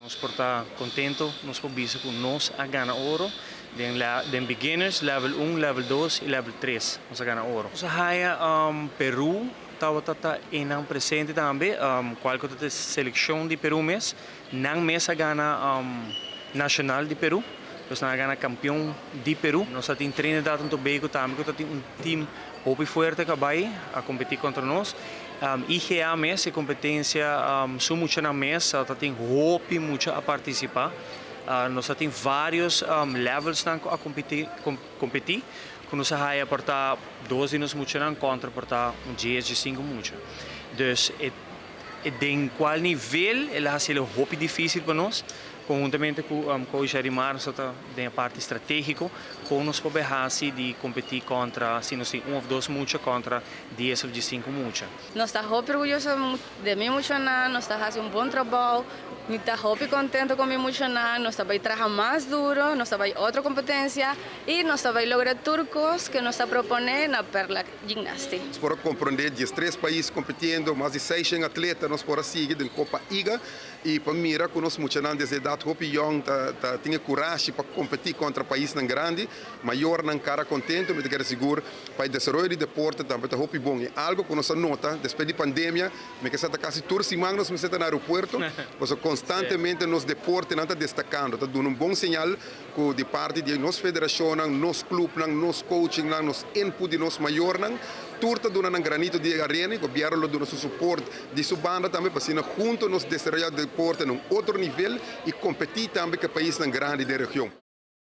Nos por ta contento, nos por bisa cu nos a gana oro den beginners, level 1, level 2 y level 3. Nos a gana oro. Nos a haya Peru tabata einan presente tambe, cual cu ta seleccion di Peru mes. Nan mes a gana nacional di Peru. Nos a gana campeon di Peru. Nos tin Trinidad y Tobago tambe, cu tin un team hopi fuerte cu a bay a competi contra nos. IGA mes, e competencia, su mucha nan mes, tin hopi mucha a participa. Nos tin varios levels nan a competi. Cu nos a haya por ta 12 nos mucha nan contra por ta un 10 di 5 mucha. Dus e den cual nivel el a haci hopi dificil pa nos, conhuntamente cu Jerry Mar, nos ta den parti strategico, con nos por haci di competi contra, si nos tin un of dos mucha contra 10 of 5 mucha. Nos ta hopi orguyoso di mi muchanan, nos ta haciendo un bon trabou, mi ta hopi contento cu mi muchanan, nos ta bay traha mas duro, nos ta bay otro competencia y nos ta bay logra tur cos cu nos ta propone na Perla Gymnastics. Por comprende 13 pais competindo, mas di 600 atleta nos por sigui den Copa IGA y pa mira cu nos muchanan desde edad hopi young ta tin curashi pa competi contra paisnan grandi, mayornan cara contento, mi kier sigur pa e desaroyo di deporte tambe ta hopi bon. Y algo cu nos a nota despues di pandemia, mi kier sa casi tur siman nos ta na aeropuerto, pasobra constantemente nos deportenan ta destacando, ta dando un bon señal cu di parti di nos federacion, nos club, nos coaching, nos input di nos mayornan, tur ta duna un granito di arena y gobierno lo duna su support di su banda tambe pa asina hunto nos desaroya deporte na un otro nivel y competi tambe cu paisnan grandi di region.